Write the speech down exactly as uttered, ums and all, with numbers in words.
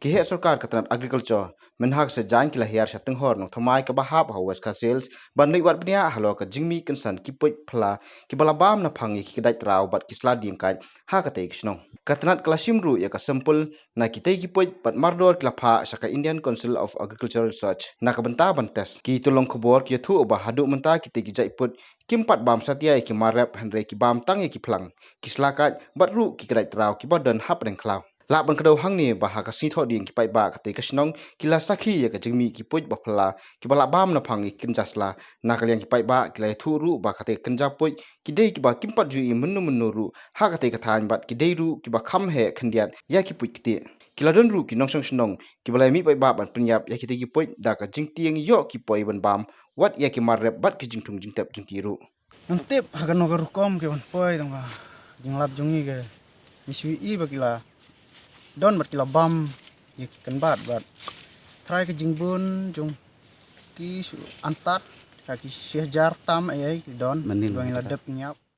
Ki heh sorkar ka tnat agriculture mynha ka sngi ki la hiar sha Tynghor Nongthymmai kaba hap ha West Khasi Hills ban leit wad bniah halor ka jingmih kynsan ki puit phylla kiba la bam naphang ïa ki kdait traw bad ki sla dieng kait ha katei ka shnong. Ka tnat ka la shim ruh ïa ka sample na kitei ki puit bad mardor ki la phah sha ka Indian Council of Agricultural Research na ka bynta ban test. Ki tyllong khubor ki ïathuh ba haduh mynta kitei ki jait puit kim pat bam satia ïa ki mar rep hynrei ki bam tang ïa ki phlang, ki sla kait bad ruh ki kdait traw kiba don hapdeng khlaw. Lah ban kdew hangne ba ha ka sngi Thohdieng ki paidbah katei ka shnong ki la sakhi ïa ka jingmih ki puit ba phylla kiba la bam naphang ïa ki kynja sla. Na ka liang ki paidbah ki la ïathuh ruh ba katei ka kynja puit ki dei kiba kim pat ju ïohi mynno mynno ruh ha katei ka thaiñ bad ki dei ruh kiba kham heh khyndiat ïa ki puit ktieh. Ki la don ruh ki nongshong shnong kiba la ïamih paidbah ban pynïap ïa kitei ki puit da ka jingtieng ïoh ki poi ban bam wat ïa ki mar rep bad ki jingthung jingtep jong ki ruh. Nang tip ha kano ka rukom ki wan poi tang ba jinglap jong ngi ki, ngi shu ïohi ba ki la don bad ki la bam ïa ki kynbat bad trai ka jingbun jong ki shu antad ha ki shi hajar tam ei ei ki don. Mynnin ba ngi la dep pynïap.